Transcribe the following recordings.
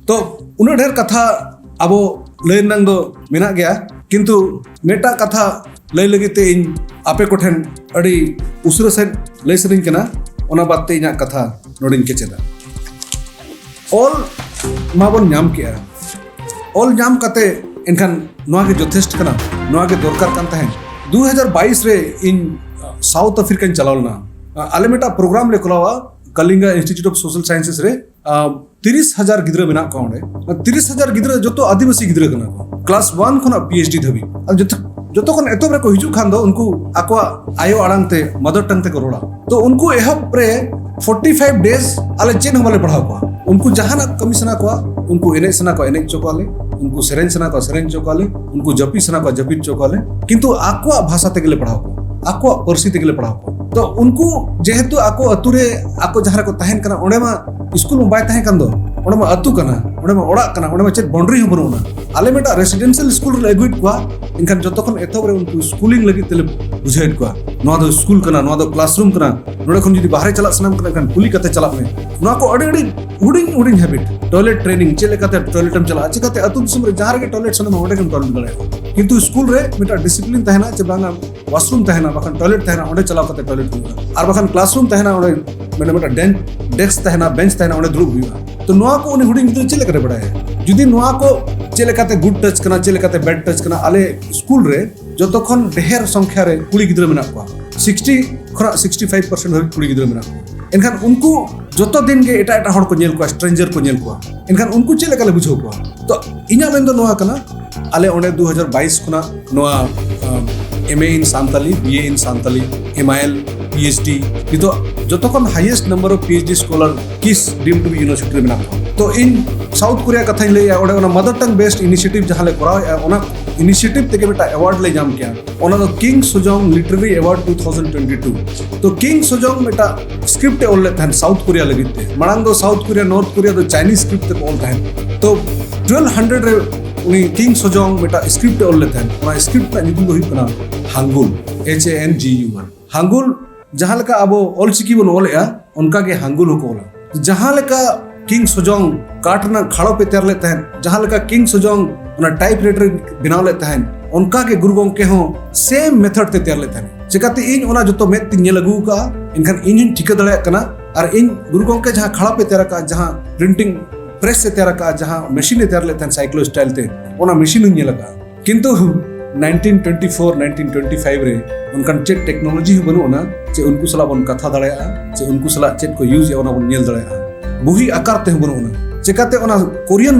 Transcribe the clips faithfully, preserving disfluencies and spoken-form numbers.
ᱛᱚ ᱩᱱᱟᱹᱜ ᱰᱷᱮᱨ ᱠᱟᱛᱷᱟ ᱟᱵᱚ ᱞᱟᱹᱭ ᱨᱮᱱᱟᱝ ᱫᱚ ᱢᱮᱱᱟᱜ ᱜᱮᱭᱟ, ᱠᱤᱱᱛᱩ ᱢᱤᱫᱴᱟᱝ ᱠᱟᱛᱷᱟ ᱞᱟᱹᱭ ᱞᱟᱹᱜᱤᱫ ᱛᱮ ᱤᱧ ᱟᱯᱮ ᱠᱚᱴᱷᱮᱱ ᱟᱹᱰᱤ ᱩᱥᱟᱹᱨᱟ ᱥᱮᱫ ᱞᱟᱹᱭ ᱥᱟᱱᱟᱧ ᱠᱟᱱᱟ, ᱚᱱᱟ ᱵᱟᱫ ᱛᱮ ᱤᱧᱟᱹᱜ ᱠᱟᱛᱷᱟ ᱱᱚᱰᱮᱧ ᱠᱮᱪᱮᱫᱟ᱾ ᱚᱞ ᱢᱟᱵᱚᱱ ᱧᱟᱢ ᱠᱮᱜᱼᱟ, ᱚᱞ ᱧᱟᱢ ᱠᱟᱛᱮ ᱮᱱᱠᱷᱟᱱ ᱱᱚᱣᱟ ᱜᱮ ᱡᱚᱛᱷᱮᱥᱴ ᱠᱟᱱᱟ, ᱱᱚᱣᱟ ᱜᱮ ᱫᱚᱨᱠᱟᱨ ᱠᱟᱱ ᱛᱟᱦᱮᱸᱫ᱾ ᱫᱩ ᱦᱟᱡᱟᱨ ᱵᱟᱭᱤᱥ ᱨᱮ ᱤᱧ ᱥᱟᱣᱩᱛᱷ ᱟᱯᱷᱨᱤᱠᱟᱧ ᱪᱟᱞᱟᱣ ᱞᱮᱱᱟ᱾ ᱟᱞᱮ ᱢᱤᱫᱴᱟᱝ ᱯᱨᱳᱜᱨᱟᱢ ᱞᱮ ᱠᱚᱨᱟᱣᱟ ᱠᱟᱞᱤᱝᱜᱟ ᱤᱱᱥᱴᱤᱴᱤᱭᱩᱴ ᱚᱯᱷ ᱥᱳᱥᱟᱞ ᱥᱟᱭᱮᱱᱥᱮᱥ ᱨᱮ᱾ ᱛᱤᱨᱤᱥ ᱦᱟᱡᱟᱨ ᱜᱤᱫᱽᱨᱟᱹ ᱢᱮᱱᱟᱜ ᱠᱚᱣᱟ ᱚᱸᱰᱮ᱾ ᱛᱤᱨᱤᱥ ᱦᱟᱡᱟᱨ ᱜᱤᱫᱽᱨᱟᱹ ᱡᱚᱛᱚ ᱟᱹᱫᱤᱵᱟᱹᱥᱤ ᱜᱤᱫᱽᱨᱟᱹ ᱠᱟᱱᱟ ᱠᱚ, ᱠᱞᱟᱥ ᱳᱣᱟᱱ ᱠᱷᱚᱱᱟᱜ ᱯᱤ ᱮᱭᱤᱪ ᱰᱤ ᱫᱷᱟᱹᱵᱤᱡ᱾ ᱟᱨ ᱡᱚᱛᱚ ᱡᱚᱛᱚ ᱠᱷᱚᱱ ᱮᱛᱚᱦᱚᱵ ᱨᱮᱠᱚ ᱦᱤᱡᱩᱜ ᱠᱷᱟᱱ ᱫᱚ ᱩᱱᱠᱩ ᱟᱠᱚᱣᱟᱜ ᱟᱭᱳ ᱟᱲᱟᱝ ᱛᱮ, ᱢᱟᱫᱟᱨ ᱴᱟᱝ ᱛᱮᱠᱚ ᱨᱚᱲᱟ᱾ ᱛᱚ ᱩᱱᱠᱩ ᱮᱦᱚᱵ ᱨᱮ ᱯᱷᱳᱨᱴᱤ ᱯᱷᱟᱭᱤᱵᱷ ᱰᱮᱡ ᱟᱞᱮ ᱪᱮᱫ ᱦᱚᱸ ᱵᱟᱞᱮ ᱯᱟᱲᱦᱟᱣ ᱠᱚᱣᱟ᱾ ᱩᱱᱠᱩ ᱡᱟᱦᱟᱱᱟᱜ ᱠᱟᱹᱢᱤ ᱥᱟᱱᱟ ᱠᱚᱣᱟ, ᱩᱱᱠᱩ ᱮᱱᱮᱡ ᱥᱟᱱᱟ ᱠᱚᱣᱟ, ᱮᱱᱮᱡ ᱦᱚᱪᱚ ᱠᱚᱣᱟᱞᱮ, ᱩᱱᱠᱩ ᱥᱮᱨᱮᱧ ᱥᱟᱱᱟ ᱠᱚᱣᱟ, ᱥᱮᱨᱮᱧ ᱦᱚᱪᱚ ᱠᱚᱣᱟᱞᱮ, ᱩᱱᱠᱩ ᱡᱟᱹᱯᱤᱫ ᱥᱟᱱᱟ ᱠᱚᱣᱟ, ᱡᱟᱹᱯᱤᱫ ᱦᱚᱪᱚ ᱠᱚᱣᱟᱞᱮ, ᱠᱤᱱᱛᱩ ᱟᱠᱚᱣᱟᱜ ᱵᱷᱟᱥᱟ ᱛᱮᱜᱮᱞᱮ ᱯᱟᱲᱦᱟᱣ ᱠᱚᱣᱟ, ᱟᱠᱚᱣᱟᱜ ᱯᱟᱹᱨᱥᱤ ᱛᱮᱜᱮᱞᱮ ᱯᱟᱲᱦᱟᱣ ᱠᱚᱣᱟ᱾ ᱛᱚ ᱩᱱᱠᱩ ᱡᱮᱦᱮᱛᱩ ᱟᱠᱚ ᱟᱹᱛᱩ ᱨᱮ, ᱟᱠᱚ ᱡᱟᱦᱟᱸ ᱨᱮᱠᱚ ᱛᱟᱦᱮᱱ ᱠᱟᱱᱟ, ᱚᱸᱰᱮ ᱢᱟ ᱥᱠᱩᱞ ᱢᱟ ᱵᱟᱭ ᱛᱟᱦᱮᱸ ᱠᱟᱱ ᱫᱚ, ᱚᱸᱰᱮ ᱢᱟ ᱟᱹᱛᱩ ᱠᱟᱱᱟ, ᱚᱸᱰᱮ ᱢᱟ ᱚᱲᱟᱜ ᱠᱟᱱᱟ, ᱚᱸᱰᱮ ᱢᱟ ᱪᱮᱫ ᱵᱟᱣᱩᱱᱰᱟᱨᱤ ᱦᱚᱸ ᱵᱟᱹᱱᱩᱜ ᱟᱱᱟ᱾ ᱟᱞᱮ ᱢᱤᱫᱴᱟᱝ ᱨᱮᱥᱤᱰᱮᱱᱥᱤᱭᱟᱞ ᱥᱠᱩᱞ ᱨᱮᱞᱮ ᱟᱹᱜᱩᱭᱮᱫ ᱠᱚᱣᱟ, ᱮᱱᱠᱷᱟᱱ ᱡᱚᱛᱚ ᱠᱷᱚᱱ ᱮᱛᱚᱦᱚᱵ ᱨᱮ ᱩᱱᱠᱩ ᱥᱠᱩᱞᱤᱝ ᱞᱟᱹᱜᱤᱫ ᱛᱮᱞᱮ ᱵᱩᱡᱷᱟᱹᱣᱮᱫ ᱠᱚᱣᱟ, ᱱᱚᱣᱟ ᱫᱚ ᱥᱠᱩᱞ ᱠᱟᱱᱟ, ᱱᱚᱣᱟ ᱫᱚ ᱠᱞᱟᱥᱨᱩᱢ ᱠᱟᱱᱟ, ᱱᱚᱸᱰᱮ ᱠᱷᱚᱱ ᱡᱩᱫᱤ ᱵᱟᱦᱨᱮ ᱪᱟᱞᱟᱜ ᱥᱟᱱᱟᱢ ᱠᱟᱱᱟ, ᱮᱱᱠᱷᱟᱱ ᱠᱩᱞᱤ ᱠᱟᱛᱮ ᱪᱟᱞᱟᱜ ᱢᱮ᱾ ᱱᱚᱣᱟ ᱠᱚ ᱟᱹᱰᱤ ᱟᱹᱰᱤ ᱦᱩᱰᱤᱧ ᱦᱩᱰᱤᱧ ᱦᱮᱵᱤᱴ, ᱴᱚᱭᱞᱮᱴ ᱴᱨᱮᱱᱤᱝ, ᱪᱮᱫ ᱞᱮᱠᱟᱛᱮ ᱴᱚᱭᱞᱮᱴ ᱮᱢ ᱪᱟᱞᱟᱜᱼᱟ, ᱪᱤᱠᱟᱛᱮ ᱟᱹᱛᱩ ᱫᱤᱥᱚᱢ ᱨᱮ ᱡᱟᱦᱟᱸ ᱨᱮᱜᱮ ᱴᱚᱭᱞᱮᱴ ᱥᱟᱱᱟᱢᱟ ᱚᱸᱰᱮ ᱜᱮᱢ ᱴᱚᱭᱞᱮᱴ ᱫᱟᱲᱮᱭᱟᱜᱼᱟ, ᱠᱤᱱᱛᱩ ᱥᱠᱩᱞ ᱨᱮ ᱢᱤᱫᱴᱟᱝ ᱰᱤᱥᱤᱯᱞᱤᱱ ᱛᱟᱦᱮᱱᱟ ᱪᱮ ᱵᱟᱝᱟ ᱣᱟᱥᱨᱩᱢ ᱛᱟᱦᱮᱱᱟ, ᱵᱟᱠᱷᱟᱱ ᱴᱚᱭᱞᱮᱴ ᱛᱟᱦᱮᱱᱟ, ᱚᱸᱰᱮ ᱪᱟᱞᱟᱣ ᱠᱟᱛᱮ ᱴᱚᱭᱞᱮᱴ ᱦᱩᱭᱩᱜᱼᱟ, ᱟᱨ ᱵᱟᱠᱷᱟᱱ ᱠᱞᱟᱥᱨᱩᱢ ᱛᱟᱦᱮᱱᱟ, ᱚᱸᱰᱮ ᱢᱟᱱᱮ ᱢᱤᱫᱴᱟᱝ ᱰᱮᱥᱠ ᱛᱟᱦᱮᱱᱟ, ᱵᱮᱧᱪ ᱛᱟᱦᱮᱱᱟ, ᱚᱸᱰᱮ ᱫᱩᱲᱩᱵ ᱦᱩᱭᱩᱜᱼᱟ᱾ ᱛᱚ ᱱᱚᱣᱟ ᱠᱚ ᱩᱱᱤ ᱦᱩᱰᱤᱧ ᱜᱤᱫᱽᱨᱟᱹ ᱪᱮᱫ ᱞᱮᱠᱟᱛᱮ ᱵᱟᱲᱟᱭᱟ? ᱡᱩᱫᱤ ᱱᱚᱣᱟ ᱠᱚ ᱪᱮᱫ ᱞᱮᱠᱟᱛᱮ ᱜᱩᱰ ᱴᱟᱪ ᱠᱟᱱᱟ, ᱪᱮᱫ ᱞᱮᱠᱟᱛᱮ ᱵᱮᱰ ᱴᱟᱪ ᱠᱟᱱᱟ, ᱟᱞᱮ ᱥᱠᱩᱞ ᱨᱮ ᱡᱚᱛᱚ ᱠᱷᱚᱱ ᱰᱷᱮᱨ ᱥᱚᱝᱠᱷᱭᱟ ᱨᱮ ᱠᱩᱲᱤ ᱜᱤᱫᱽᱨᱟᱹ ᱢᱮᱱᱟᱜ ᱠᱚᱣᱟ, ᱥᱤᱠᱥᱴᱤ ᱠᱷᱚᱱᱟᱜ ᱥᱤᱠᱥᱴᱤ ᱯᱷᱟᱭᱤᱵᱷ ᱯᱟᱨᱥᱮᱱᱴ ᱫᱷᱟᱹᱵᱤᱡ ᱠᱩᱲᱤ ᱜᱤᱫᱽᱨᱟᱹ ᱢᱮᱱᱟᱜ ᱠᱚᱣᱟ᱾ ᱮᱱᱠᱷᱟᱱ ᱩᱱᱠᱩ ᱡᱚᱛᱚ ᱫᱤᱱ ᱜᱮ ᱮᱴᱟᱜ ᱮᱴᱟᱜ ᱦᱚᱲ ᱠᱚ ᱧᱮᱞ ᱠᱚᱣᱟ, ᱥᱴᱨᱮᱧᱡᱟᱨ ᱠᱚ ᱧᱮᱞ ᱠᱚᱣᱟ, ᱮᱱᱠᱷᱟᱱ ᱩᱱᱠᱩ ᱪᱮᱫ ᱞᱮᱠᱟ ᱞᱮ ᱵᱩᱡᱷᱟᱹᱣ ᱠᱚᱣᱟ? ᱛᱚ ᱤᱧᱟᱹᱜ ᱢᱮᱱ ᱫᱚ ᱱᱚᱣᱟ ᱠᱟᱱᱟ, ᱟᱞᱮ ᱚᱸᱰᱮ ᱫᱩ ᱦᱟᱡᱟᱨ ᱵᱟᱭᱤᱥ ᱠᱷᱚᱱᱟᱜ ᱱᱚᱣᱟ M A in Santali, B A in Santali, M I L, P H D, ᱱᱤᱛᱚᱜ ᱡᱚᱛᱚ ᱠᱷᱚᱱ highest number of P H D scholar ᱠᱤᱥ ᱰᱤᱢ ᱴᱩ ᱵᱤ ᱤᱭᱩᱱᱤᱵᱷᱟᱨᱥᱤᱴᱤ ᱨᱮ ᱢᱮᱱᱟᱜ ᱠᱚᱣᱟ᱾ ᱛᱚ ᱤᱧ ᱥᱟᱣᱩᱛᱷ ᱠᱳᱨᱤᱭᱟ ᱠᱟᱛᱷᱟᱧ ᱞᱟᱹᱭᱮᱜᱼᱟ, ᱚᱸᱰᱮ ᱚᱱᱟ ᱢᱟᱫᱟᱨ ᱴᱟᱝ ᱵᱮᱥᱰ ᱤᱱᱤᱥᱤᱭᱮᱴᱤᱵᱷ ᱡᱟᱦᱟᱸ ᱞᱮ ᱠᱚᱨᱟᱣᱮᱜᱼᱟ, ᱚᱱᱟ ᱤᱱᱤᱥᱤᱭᱮᱴᱤᱵᱷ ᱛᱮᱜᱮ ᱢᱤᱫᱴᱟᱝ ᱮᱣᱟᱨᱰ ᱞᱮ ᱧᱟᱢ ᱠᱮᱜᱼᱟ᱾ ᱚᱱᱟ ᱫᱚ ᱠᱤᱝ ᱥᱳᱡᱚᱝ literary award two thousand twenty two. ᱛᱚ ᱠᱤᱝ ᱥᱳᱡᱚᱝ ᱢᱤᱫᱴᱟᱝ ᱥᱠᱨᱤᱯᱴ ᱮ ᱚᱞ ᱞᱮᱫ ᱛᱟᱦᱮᱸᱫ ᱥᱟᱣᱩᱛᱷ ᱠᱳᱨᱤᱭᱟ ᱞᱟᱹᱜᱤᱫ ᱛᱮ᱾ ᱢᱟᱲᱟᱝ ᱫᱚ ᱥᱟᱣᱩᱛᱷ ᱠᱳᱨᱤᱭᱟ, ᱱᱚᱨᱛᱷ ᱠᱳᱨᱤᱭᱟ ᱫᱚ ᱪᱟᱭᱱᱤᱡᱽ ᱥᱠᱨᱤᱯᱴ ᱛᱮᱠᱚ ᱚᱞ ᱛᱟᱦᱮᱸᱫ᱾ ᱛᱚ ᱴᱩᱭᱮᱞᱵᱷ ᱦᱟᱱᱰᱨᱮᱰ ᱨᱮ ᱩᱱᱤ ᱠᱤᱝ ᱥᱳᱡᱚᱝ ᱢᱤᱫᱴᱟᱝ ᱥᱠᱨᱤᱯᱴ ᱮ ᱚᱞ ᱞᱮᱫ ᱛᱟᱦᱮᱸᱫ᱾ ᱚᱱᱟ ᱥᱠᱨᱤᱯᱴ ᱨᱮᱱᱟᱜ ᱧᱩᱛᱩᱢ ᱫᱚ ᱦᱩᱭᱩᱜ ᱠᱟᱱᱟ ᱦᱟᱝᱜᱩᱞ, ᱮᱪ ᱮ ᱮᱱ ᱡᱤ ᱭᱩ ᱮᱞ᱾ ᱦᱟᱝᱜᱩᱞ ᱡᱟᱦᱟᱸ ᱞᱮᱠᱟ ᱟᱵᱚ ᱚᱞᱪᱤᱠᱤ ᱵᱚᱱ ᱚᱞᱮᱜᱼᱟ, ᱚᱱᱠᱟ ᱜᱮ ᱦᱟᱝᱜᱩᱞ ᱦᱚᱸᱠᱚ ᱚᱞᱟ᱾ ᱡᱟᱦᱟᱸ ᱞᱮᱠᱟ ᱠᱤᱝ ᱥᱚᱡᱚᱝ ᱠᱟᱴ ᱨᱮᱱᱟᱜ ᱠᱷᱟᱲᱚᱯ ᱮ ᱛᱮᱭᱟᱨ ᱞᱮᱫ ᱛᱟᱦᱮᱸᱫ, ᱡᱟᱦᱟᱸ ᱞᱮᱠᱟ ᱠᱤᱝ ᱥᱚᱡᱚᱝ ᱚᱱᱟ ᱴᱟᱭᱤᱯ ᱨᱟᱭᱴᱟᱨ ᱵᱮᱱᱟᱣ ᱞᱮᱫ ᱛᱟᱦᱮᱸᱫ, ᱚᱱᱠᱟ ᱜᱮ ᱜᱩᱨᱩ ᱜᱚᱢᱠᱮ ᱦᱚᱸ ᱥᱮᱢ ᱢᱮᱛᱷᱚᱰ ᱛᱮ ᱛᱮᱭᱟᱨ ᱞᱮᱫ ᱛᱟᱦᱮᱸᱫ᱾ ᱪᱮᱠᱟᱛᱮ ᱤᱧ ᱚᱱᱟ ᱡᱚᱛᱚ ᱢᱮᱫ ᱛᱤᱧ ᱧᱮᱞ ᱟᱹᱜᱩ ᱟᱠᱟᱫᱼᱟ, ᱮᱱᱠᱷᱟᱱ ᱤᱧ ᱦᱚᱸᱧ ᱴᱷᱤᱠᱟᱹ ᱫᱟᱲᱮᱭᱟᱜ ᱠᱟᱱᱟ᱾ ᱟᱨ ᱤᱧ ᱜᱩᱨᱩ ᱜᱚᱢᱠᱮ ᱡᱟᱦᱟᱸ ᱠᱷᱟᱲᱟᱯ ᱮ ᱛᱮᱭᱟᱨ ᱟᱠᱟᱫᱼᱟ, ᱡᱟᱦᱟᱸ ᱯᱨᱤᱱᱴᱤᱝ ᱯᱨᱮᱥ ᱮ ᱛᱮᱭᱟᱨ ᱟᱠᱟᱫᱼᱟ, ᱡᱟᱦᱟᱸ ᱢᱮᱥᱤᱱ ᱮ ᱛᱮᱭᱟᱨ ᱞᱮᱫ ᱛᱟᱦᱮᱸᱫ ᱥᱟᱭᱠᱞᱳ ᱥᱴᱟᱭᱤᱞ ᱛᱮ, ᱚᱱᱟ ᱢᱮᱥᱤᱱ ᱦᱚᱸᱧ ᱧᱮᱞ ᱟᱠᱟᱫᱼᱟ᱾ ᱠᱤᱱᱛᱩ nineteen twenty four, nineteen twenty five ᱨᱮ ᱚᱱᱠᱟᱱ ᱪᱮᱫ ᱴᱮᱠᱱᱳᱞᱚᱡᱤ ᱦᱚᱸ ᱵᱟᱹᱱᱩᱜ ᱟᱱᱟ ᱡᱮ ᱩᱱᱠᱩ ᱥᱟᱞᱟᱜ ᱵᱚᱱ ᱠᱟᱛᱷᱟ ᱫᱟᱲᱮᱭᱟᱜᱼᱟ, ᱪᱮ ᱩᱱᱠᱩ ᱥᱟᱞᱟᱜ ᱪᱮᱫ ᱠᱚ ᱤᱭᱩᱡᱽ ᱮᱫᱼᱟ ᱚᱱᱟ ᱵᱚᱱ ᱧᱮᱞ ᱫᱟᱲᱮᱭᱟᱜᱼᱟ, ᱵᱩᱦᱤ ᱟᱠᱟᱨ ᱛᱮᱦᱚᱸ ᱵᱟᱹᱱᱩᱜ ᱟᱱᱟ᱾ ᱪᱮᱠᱟᱛᱮ ᱚᱱᱟ ᱠᱳᱨᱤᱭᱟᱱ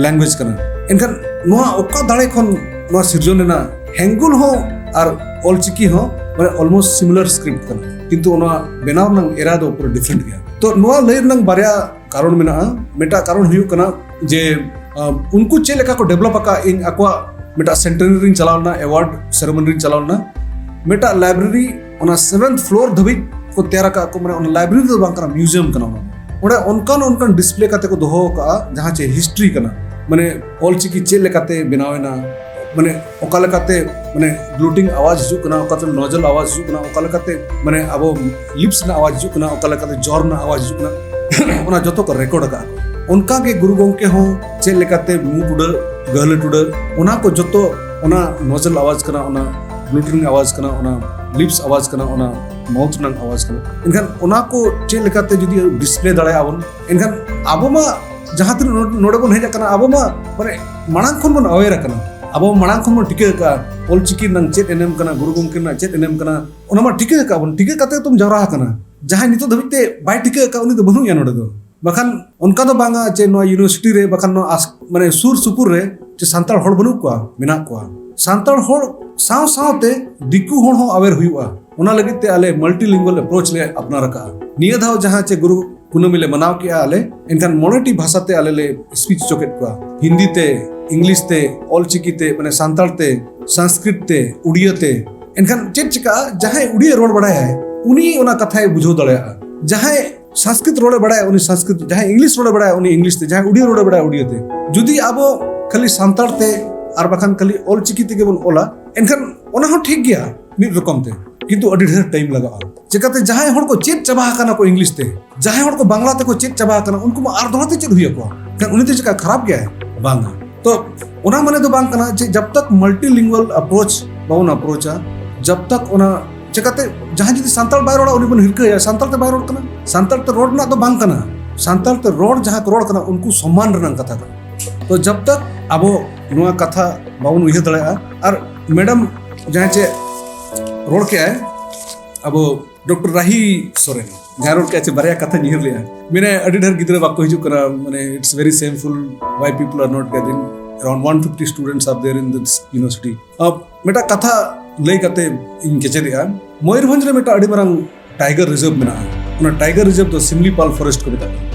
ᱞᱮᱝᱜᱩᱭᱮᱡᱽ ᱠᱟᱱᱟ? ᱮᱱᱠᱷᱟᱱ ᱱᱚᱣᱟ ᱚᱠᱟ ᱫᱟᱲᱮ ᱠᱷᱚᱱ ᱱᱚᱣᱟ ᱥᱤᱨᱡᱚᱱ ᱮᱱᱟ? ᱦᱮᱝᱜᱩᱞ ᱦᱚᱸ ᱟᱨ ᱚᱞᱪᱤᱠᱤ ᱦᱚᱸ ᱢᱟᱱᱮ ᱚᱞᱢᱳᱥᱴ ᱥᱤᱢᱤᱞᱟᱨ ᱥᱠᱨᱤᱯᱴ ᱠᱟᱱᱟ, ᱠᱤᱱᱛᱩ ᱚᱱᱟ ᱵᱮᱱᱟᱣ ᱨᱮᱱᱟᱜ ᱮᱨᱟ ᱫᱚ ᱯᱩᱨᱟᱹ ᱰᱤᱯᱷᱟᱨᱮᱱᱴ ᱜᱮᱭᱟ᱾ ᱛᱚ ᱱᱚᱣᱟ ᱞᱟᱹᱭ ᱨᱮᱱᱟᱜ ᱵᱟᱨᱭᱟ ᱠᱟᱨᱚᱱ ᱢᱮᱱᱟᱜᱼᱟ᱾ ᱢᱤᱫᱴᱟᱜ ᱠᱟᱨᱚᱱ ᱦᱩᱭᱩᱜ ᱠᱟᱱᱟ ᱡᱮ ᱟᱸ, ᱩᱱᱠᱩ ᱪᱮᱫ ᱞᱮᱠᱟ ᱠᱚ ᱰᱮᱵᱷᱞᱚᱯ ᱟᱠᱟᱫ, ᱤᱧ ᱟᱠᱚᱣᱟᱜ ᱢᱤᱫᱴᱟᱜ ᱥᱮᱱᱴᱮᱱᱟᱨᱤ ᱨᱤᱧ ᱪᱟᱞᱟᱣ ᱞᱮᱱᱟ, ᱮᱣᱟᱨᱰ ᱥᱮᱨᱮᱢᱚᱱᱤ ᱨᱤᱧ ᱪᱟᱞᱟᱣ ᱞᱮᱱᱟ᱾ ᱢᱤᱫᱴᱟᱜ ᱞᱟᱭᱵᱨᱮᱨᱤ ᱚᱱᱟ ᱥᱮᱵᱷᱮᱱᱛᱷ ᱯᱷᱞᱳᱨ ᱫᱷᱟᱹᱵᱤᱡ ᱠᱚ ᱛᱮᱭᱟᱨ ᱟᱠᱟᱫ ᱠᱚ, ᱢᱟᱱᱮ ᱚᱱᱟ ᱞᱟᱭᱵᱨᱮᱨᱤ ᱫᱚ ᱵᱟᱝ ᱠᱟᱱᱟ, ᱢᱤᱣᱡᱤᱭᱟᱢ ᱠᱟᱱᱟ ᱚᱱᱟ᱾ ᱚᱸᱰᱮ ᱚᱱᱠᱟᱱ ᱚᱱᱠᱟᱱ ᱰᱤᱥᱯᱞᱮ ᱠᱟᱛᱮ ᱠᱚ ᱫᱚᱦᱚ ᱟᱠᱟᱫᱼᱟ, ᱡᱟᱦᱟᱸ ᱪᱮ ᱦᱤᱥᱴᱨᱤ ᱠᱟᱱᱟ, ᱢᱟᱱᱮ ᱚᱞᱪᱤᱠᱤ ᱪᱮᱫ ᱞᱮᱠᱟᱛᱮ ᱵᱮᱱᱟᱣ ᱮᱱᱟ, ᱢᱟᱱᱮ ᱚᱠᱟ ᱞᱮᱠᱟᱛᱮ ᱢᱟᱱᱮ ᱜᱞᱩᱴᱤᱝ ᱟᱣᱟᱡᱽ ᱦᱤᱡᱩᱜ ᱠᱟᱱᱟ, ᱚᱠᱟᱛᱮ ᱱᱚᱡᱚᱞ ᱟᱣᱟᱡᱽ ᱦᱤᱡᱩᱜ ᱠᱟᱱᱟ, ᱚᱠᱟ ᱞᱮᱠᱟᱛᱮ ᱢᱟᱱᱮ ᱟᱵᱚ ᱞᱤᱯᱥ ᱨᱮᱱᱟᱜ ᱟᱣᱟᱡᱽ ᱦᱤᱡᱩᱜ ᱠᱟᱱᱟ, ᱚᱠᱟ ᱞᱮᱠᱟᱛᱮ ᱡᱚᱨ ᱨᱮᱱᱟᱜ ᱟᱣᱟᱡᱽ ᱦᱤᱡᱩᱜ ᱠᱟᱱᱟ, ᱚᱱᱟ ᱡᱚᱛᱚ ᱠᱚ ᱨᱮᱠᱚᱨᱰ ᱟᱠᱟᱫᱼᱟ᱾ ᱚᱱᱠᱟ ᱜᱮ ᱜᱩᱨᱩ ᱜᱚᱢᱠᱮ ᱦᱚᱸ ᱪᱮᱫ ᱞᱮᱠᱟᱛᱮ ᱢᱩ ᱴᱩᱰᱟᱹᱜ, ᱜᱟᱹᱦᱞᱟᱹ ᱴᱩᱰᱟᱹᱜ, ᱚᱱᱟ ᱠᱚ ᱡᱚᱛᱚ, ᱚᱱᱟ ᱱᱚᱡᱚᱞ ᱟᱣᱟᱡᱽ ᱠᱟᱱᱟ, ᱚᱱᱟ ᱜᱞᱩᱴᱤᱝ ᱟᱣᱟᱡᱽ ᱠᱟᱱᱟ, ᱚᱱᱟ ᱞᱤᱯᱥ ᱟᱣᱟᱡᱽ ᱠᱟᱱᱟ, ᱚᱱᱟ ᱢᱟᱣᱩᱛᱷ ᱨᱮᱱᱟᱜ ᱟᱣᱟᱡᱽ ᱠᱟᱱᱟ᱾ ᱮᱱᱠᱷᱟᱱ ᱚᱱᱟ ᱠᱚ ᱪᱮᱫ ᱞᱮᱠᱟᱛᱮ ᱡᱩᱫᱤ ᱰᱤᱥᱯᱞᱮ ᱫᱟᱲᱮᱭᱟᱜᱼᱟ ᱵᱚᱱ, ᱮᱱᱠᱷᱟᱱ ᱟᱵᱚ ᱢᱟ ᱡᱟᱦᱟᱸ ᱛᱤᱱᱟᱹᱜ ᱱᱚᱰᱮ, ᱱᱚᱰᱮ ᱵᱚᱱ ᱦᱮᱡ ᱟᱠᱟᱱᱟ, ᱟᱵᱚ ᱢᱟ ᱢᱟᱱᱮ ᱢᱟᱲᱟᱝ ᱠᱷᱚᱱ ᱵᱚᱱ ᱟᱣᱮᱨ ᱟᱠᱟᱱᱟ, ᱟᱵᱚ ᱢᱟᱲᱟᱝ ᱠᱷᱚᱱ ᱵᱚᱱ ᱴᱷᱤᱠᱟᱹ ᱟᱠᱟᱫᱼᱟ ᱚᱞᱪᱤᱠᱤ ᱨᱮᱱᱟᱜ ᱪᱮᱫ ᱮᱱᱮᱢ ᱠᱟᱱᱟ, ᱜᱩᱨᱩ ᱜᱚᱢᱠᱮ ᱨᱮᱱᱟᱜ ᱪᱮᱫ ᱮᱱᱮᱢ ᱠᱟᱱᱟ, ᱚᱱᱟ ᱢᱟ ᱴᱷᱤᱠᱟᱹ ᱟᱠᱟᱫ ᱵᱚᱱ, ᱴᱷᱤᱠᱟᱹ ᱠᱟᱛᱮ ᱛᱚᱢ ᱡᱟᱣᱨᱟ ᱟᱠᱟᱱᱟ᱾ ᱡᱟᱦᱟᱸᱭ ᱱᱤᱛᱚᱜ ᱫᱷᱟᱹᱵᱤᱡ ᱛᱮ ᱵᱟᱭ ᱴᱷᱤᱠᱟᱹ ᱟᱠᱟᱫ, ᱩᱱᱤ ᱫᱚ ᱵᱟᱹᱱᱩᱜ ᱮᱭᱟ ᱱᱚᱰᱮ ᱫᱚ᱾ ᱵᱟᱠᱷᱟᱱ ᱚᱱᱠᱟ ᱫᱚ ᱵᱟᱝᱟ ᱡᱮ ᱱᱚᱣᱟ ᱤᱭᱩᱱᱤᱵᱷᱟᱨᱥᱤᱴᱤ ᱨᱮ, ᱵᱟᱠᱷᱟᱱ ᱱᱚᱣᱟ ᱟᱥ-, ᱢᱟᱱᱮ ᱥᱩᱨ ᱥᱩᱯᱩᱨ ᱨᱮ ᱡᱮ ᱥᱟᱱᱛᱟᱲ ᱦᱚᱲ ᱵᱟᱹᱱᱩᱜ ᱠᱚᱣᱟ, ᱢᱮᱱᱟᱜ ᱠᱚᱣᱟ᱾ ᱥᱟᱱᱛᱟᱲ ᱦᱚᱲ ᱥᱟᱶ ᱥᱟᱶᱛᱮ ᱫᱤᱠᱩ ᱦᱚᱲ ᱦᱚᱸ ᱟᱣᱮᱨ ᱦᱩᱭᱩᱜᱼᱟ, ᱚᱱᱟ ᱞᱟᱹᱜᱤᱫ ᱛᱮ ᱟᱞᱮ ᱢᱟᱞᱴᱤᱞᱤᱝᱜᱩᱣᱟᱞ ᱮᱯᱨᱳᱪ ᱞᱮ ᱟᱯᱱᱟᱨ ᱟᱠᱟᱫᱼᱟ᱾ ᱱᱤᱭᱟᱹ ᱫᱷᱟᱣ ᱡᱟᱦᱟᱸ ᱪᱮ ᱜᱩᱨᱩ ᱠᱩᱱᱟᱹᱢᱤ ᱞᱮ ᱢᱟᱱᱟᱣ ᱠᱮᱜᱼᱟ ᱟᱞᱮ, ᱮᱱᱠᱷᱟᱱ ᱢᱚᱬᱮ ᱴᱤ ᱵᱷᱟᱥᱟ ᱛᱮ ᱟᱞᱮ ᱞᱮ ᱥᱯᱤᱪ ᱦᱚᱪᱚ ᱠᱮᱫ ᱠᱚᱣᱟ, ᱦᱤᱱᱫᱤ ᱛᱮ, ᱤᱝᱞᱤᱥ ᱛᱮ, ᱚᱞᱪᱤᱠᱤ ᱛᱮ, ᱢᱟᱱᱮ ᱥᱟᱱᱛᱟᱲ ᱛᱮ, ᱥᱚᱝᱥᱠᱨᱤᱛ ᱛᱮ, ᱩᱲᱤᱭᱟᱹ ᱛᱮ᱾ ᱮᱱᱠᱷᱟᱱ ᱪᱮᱫ ᱪᱤᱠᱟᱹᱜᱼᱟ, ᱡᱟᱦᱟᱸᱭ ᱩᱲᱤᱭᱟᱹ ᱨᱚᱲ ᱵᱟᱲᱟᱭᱟᱭ, ᱩᱱᱤ ᱚᱱᱟ ᱠᱟᱛᱷᱟᱭ ᱵᱩᱡᱷᱟᱹᱣ ᱫᱟᱲᱮᱭᱟᱜᱼᱟ᱾ ᱡᱟᱦᱟᱸᱭ ᱥᱚᱝᱥᱠᱨᱤᱛ ᱨᱚᱲᱮ ᱵᱟᱲᱟᱭᱟ, ᱩᱱᱤ ᱥᱚᱝᱥᱠᱨᱤᱛ, ᱡᱟᱦᱟᱸᱭ ᱤᱝᱞᱤᱥ ᱨᱚᱲᱮ ᱵᱟᱲᱟᱭᱟ, ᱩᱱᱤ ᱤᱝᱞᱤᱥ ᱛᱮ, ᱡᱟᱦᱟᱸᱭ ᱩᱲᱤᱭᱟᱹ ᱨᱚᱲᱮ ᱵᱟᱲᱟᱭᱟ, ᱩᱲᱤᱭᱟᱹ ᱛᱮ᱾ ᱡᱩᱫᱤ ᱟᱵᱚ ᱠᱷᱟᱹᱞᱤ ᱥᱟᱱᱛᱟᱲ ᱛᱮ ᱟᱨ ᱵᱟᱠᱷᱟᱱ ᱠᱷᱟᱹᱞᱤ ᱚᱞᱪᱤᱠᱤ ᱛᱮᱜᱮ ᱵᱚᱱ ᱚᱞᱟ, ᱮᱱᱠᱷᱟᱱ ᱚᱱᱟ ᱦᱚᱸ ᱴᱷᱤᱠ ᱜᱮᱭᱟ ᱢᱤᱫ ᱨᱚᱠᱚᱢ ᱛᱮ᱾ ᱠᱤᱱᱛᱩ ᱟᱹᱰᱤ ᱰᱷᱮᱨ ᱴᱟᱭᱤᱢ ᱞᱟᱜᱟᱜᱼᱟ᱾ ᱪᱮᱠᱟᱛᱮ ᱡᱟᱦᱟᱸᱭ ᱦᱚᱲ ᱠᱚ ᱪᱮᱫ ᱪᱟᱵᱟ ᱟᱠᱟᱱᱟ ᱠᱚ ᱤᱝᱞᱤᱥ ᱛᱮ, ᱡᱟᱦᱟᱸᱭ ᱦᱚᱲ ᱠᱚ ᱵᱟᱝᱞᱟ ᱛᱮᱠᱚ ᱪᱮᱫ ᱪᱟᱵᱟ ᱟᱠᱟᱱᱟ, ᱩᱱᱠᱩ ᱢᱟ ᱟᱨ ᱫᱚᱦᱲᱟ ᱛᱮ ᱪᱮᱫ ᱦᱩᱭ ᱟᱠᱚᱣᱟ? ᱠᱷᱟᱱ ᱩᱱᱤ ᱫᱚ ᱪᱮᱠᱟ ᱠᱷᱟᱨᱟᱯ ᱜᱮᱭᱟᱭ? ᱵᱟᱝᱟ᱾ ᱛᱚ ᱚᱱᱟ ᱢᱟᱱᱮ ᱫᱚ ᱵᱟᱝ ᱠᱟᱱᱟ ᱡᱮ ᱡᱟᱵ ᱛᱟᱠ multilingual approach ᱵᱟᱵᱚᱱ ᱟᱯᱨᱳᱪᱟ, ᱡᱟᱵ ᱛᱟᱠ ᱚᱱᱟ ᱪᱮᱠᱟᱛᱮ ᱡᱟᱦᱟᱸᱭ ᱡᱩᱫᱤ ᱥᱟᱱᱛᱟᱲ ᱵᱟᱭ ᱨᱚᱲᱟ, ᱩᱱᱤ ᱵᱚᱱ ᱦᱤᱨᱠᱟᱹᱭᱟ, ᱥᱟᱱᱛᱟᱲ ᱛᱮ ᱵᱟᱭ ᱨᱚᱲ ᱠᱟᱱᱟ᱾ ᱥᱟᱱᱛᱟᱲ ᱛᱮ ᱨᱚᱲ ᱨᱮᱱᱟᱜ ᱫᱚ ᱵᱟᱝ ᱠᱟᱱᱟ, ᱥᱟᱱᱛᱟᱲ ᱛᱮ ᱨᱚᱲ ᱡᱟᱦᱟᱸ ᱠᱚ ᱨᱚᱲ ᱠᱟᱱᱟ, ᱩᱱᱠᱩ ᱥᱚᱢᱢᱟᱱ ᱨᱮᱱᱟᱜ ᱠᱟᱛᱷᱟ ᱠᱟᱱᱟ᱾ ᱛᱚ ᱡᱟᱵ ᱛᱟᱠ ᱟᱵᱚ ᱱᱚᱣᱟ ᱠᱟᱛᱷᱟ ᱵᱟᱵᱚᱱ ᱩᱭᱦᱟᱹᱨ ᱫᱟᱲᱮᱭᱟᱜᱼᱟ, ᱟᱨ ᱢᱮᱰᱟᱢ ᱡᱟᱦᱟᱸᱭ ᱪᱮᱫ ᱨᱚᱲ ᱠᱮᱜᱼᱟᱭ, ᱟᱵᱚ ᱰᱚᱠᱴᱚᱨ ᱨᱟᱦᱤ ᱥᱚᱨᱮᱱ ᱡᱟᱦᱟᱸ ᱨᱚᱲ ᱠᱮᱜᱼᱟ, ᱪᱮ ᱵᱟᱨᱭᱟ ᱠᱟᱛᱷᱟᱧ ᱩᱭᱦᱟᱹᱨ ᱞᱮᱜᱼᱟ, ᱢᱮᱱᱟᱭ ᱟᱹᱰᱤ ᱰᱷᱮᱨ ᱜᱤᱫᱽᱨᱟᱹ ᱵᱟᱠᱚ ᱦᱤᱡᱩᱜ ᱠᱟᱱᱟ, ᱢᱟᱱᱮ it's very shameful why people are not gathering, around one fifty students are there in this university. ᱟᱨ ᱢᱤᱫᱴᱟᱝ ᱠᱟᱛᱷᱟ ᱞᱟᱹᱭ ᱠᱟᱛᱮ ᱤᱧ ᱠᱮᱪᱮᱫᱮᱜᱼᱟ, ᱢᱚᱭᱩᱨᱵᱷᱚᱸᱡᱽ ᱨᱮ ᱢᱤᱫᱴᱟᱝ ᱟᱹᱰᱤ ᱢᱟᱨᱟᱝ ᱴᱟᱭᱜᱟᱨ ᱨᱤᱡᱟᱨᱵᱷ ᱢᱮᱱᱟᱜᱼᱟ᱾ ᱚᱱᱟ ᱴᱟᱭᱜᱟᱨ ᱨᱤᱡᱟᱨᱵᱷ ᱫᱚ ᱥᱤᱢᱞᱤᱯᱟᱞ ᱯᱷᱚᱨᱮᱥᱴ ᱠᱚ ᱢᱮᱛᱟᱜ ᱠᱟᱱᱟ᱾